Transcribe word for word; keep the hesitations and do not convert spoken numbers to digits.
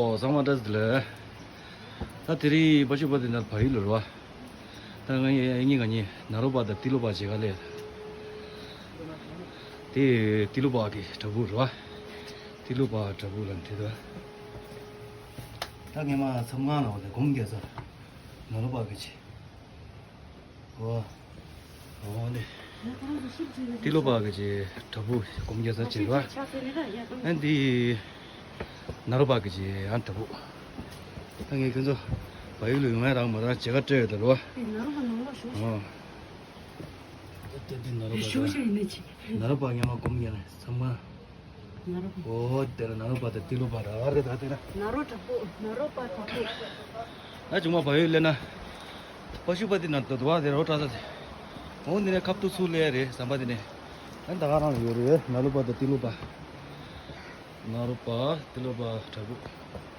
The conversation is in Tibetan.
ཨོ་ཚང་མ་བཀྲ་ཤིས་བདེ་ལེགས། ད་དེ་རིང་པ་ཤུ་པ་ཏི་ནཱཐ་བལ་ཡུལ་ལ་རེད་བ། ད་ང་ཡ་ཡ་ངེད་ང་གཉིས་ནཱ་རོ་པ་དང་ཏི་ལོ་པ་མཇལ་ག་སླེབས། དེ་ཏི་ལོ་པ་གི་བྲག་ཕུག་རེད་བ། ཏི་ལོ་པ་བྲག་ཕུག་ལ་འདི་ད། ད་ངས་མ་མཚམས་ཁང་ལ་འོ་དེ་སྒོམ་རྒྱག་ས། ནཱ་རོ་པ་གི་ཆེ། ཨོ། ཨོ་ནི། ཏི་ལོ་པ་གི་ཆེ་བྲག་ཕུག་སྒོམ་རྒྱག་ས་བྱེད་ར། ཨ་འདི། ནཱ་རོ་པ་གི་ཆེ་ཨ་བྲག་ཕུག་ད་ངས་ཁྱོད་ཚོ་བལ་ཡུལ་ལ་ཡོང་ཡ་རག་མ་རག་མཇལ་ག་སྤྲད་ཡོད་ད་རོ། ཨོ། ད་དེ་ནཱ་རོ་པ་ད། ནཱ་རོ་པ་ངས་མ་སྒོམ་རྒྱག་ནས་མཚམས་ཁང་། ནཱ་རོ་པ། ཨོ་དེ་ལ་ནཱ་རོ་པ་དང་ཏི་ལོ་པ་ར་རེད་ད་དེ་ན། ནཱ་རོ་བྲག་ཕུག་ནཱ་རོ་པ་བྲག་ཕུག་ད་ཅུང་མ་བལ་ཡུལ་སླེབས་ན། པ་ཤུ་པ་ཏི་ནཱཐ་དུ་བ་དེ་རོ་བཀྲ་ས་དེ། འོ་འདི་ནས་ཁ་ཐུག་ཚུར་སླེབས་ཡ་རེད་ཟམ་པ་དེ་ནས། ཨ་ད་ག་རང་ལ་ཡོད་རེད་ནཱ་རོ་པ་དང་ཏི་ལོ་པ། ནཱ་རོ་པ་ཏི་ལོ་པ་བྲག་ཕུག